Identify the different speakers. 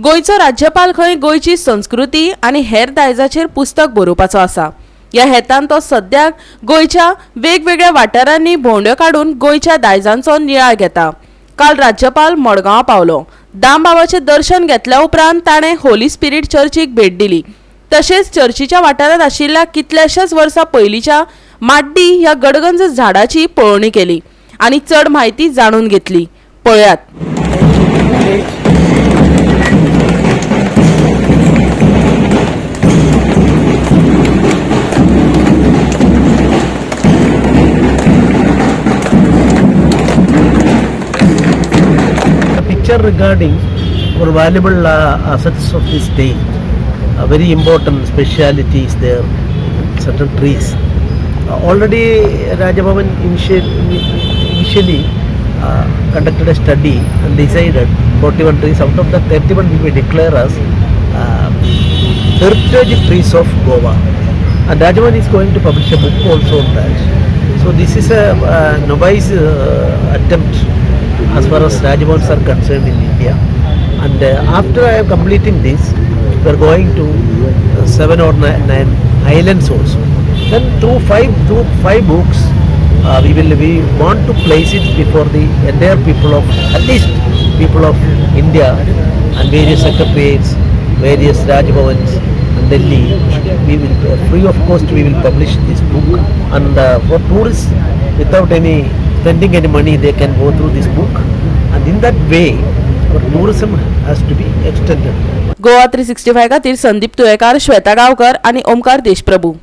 Speaker 1: गोंयचो राज्यपाल खंय गोंयची संस्कृती आनी हेर दायजाचेर पुस्तक बरोवपाचो आसा. ह्या हेतान तो सद्याक गोंयच्या वेगवेगळ्या वाठारांनी भोंवड्यो काडून गोंयच्या दायजांचो नियाळ घेता. काल राज्यपाल मडगांवां पावलो. दामबाबाचें दर्शन घेतल्या उपरांत ताणें होली स्पिरीट चर्चीक भेट दिली. तशेंच चर्चीच्या वाठारांत आशिल्ल्या कितल्याशाच वर्सां पयलींच्या माड्डी ह्या गडगंज झाडाची पळोवणी केली आनी चड म्हायती जाणून घेतली. पळयात.
Speaker 2: A picture regarding our valuable assets of this state. A very important speciality is there, certain trees. Already Rajabhavan initially conducted a study and decided 41 trees. Out of the 31 we will declare as heritage trees of Goa. And Rajabhavan is going to publish a book also on that. So this is a novice attempt as far as Rajbhavans are concerned in India. And after I am completing this, we are going to 7 or 9 islands also. Then through five books, we want to place it before the entire people of, at least people of India and various secretariats, various Rajbhavans and Delhi. We will free of cost we will publish this book, and for tourists, without any spending any money, they can go through this book, and in that way our tourism has to be extended.
Speaker 1: Goa 365 खातीर संदीप तुयेकार, श्वेता गांवकर आनी ओमकार देशप्रभू.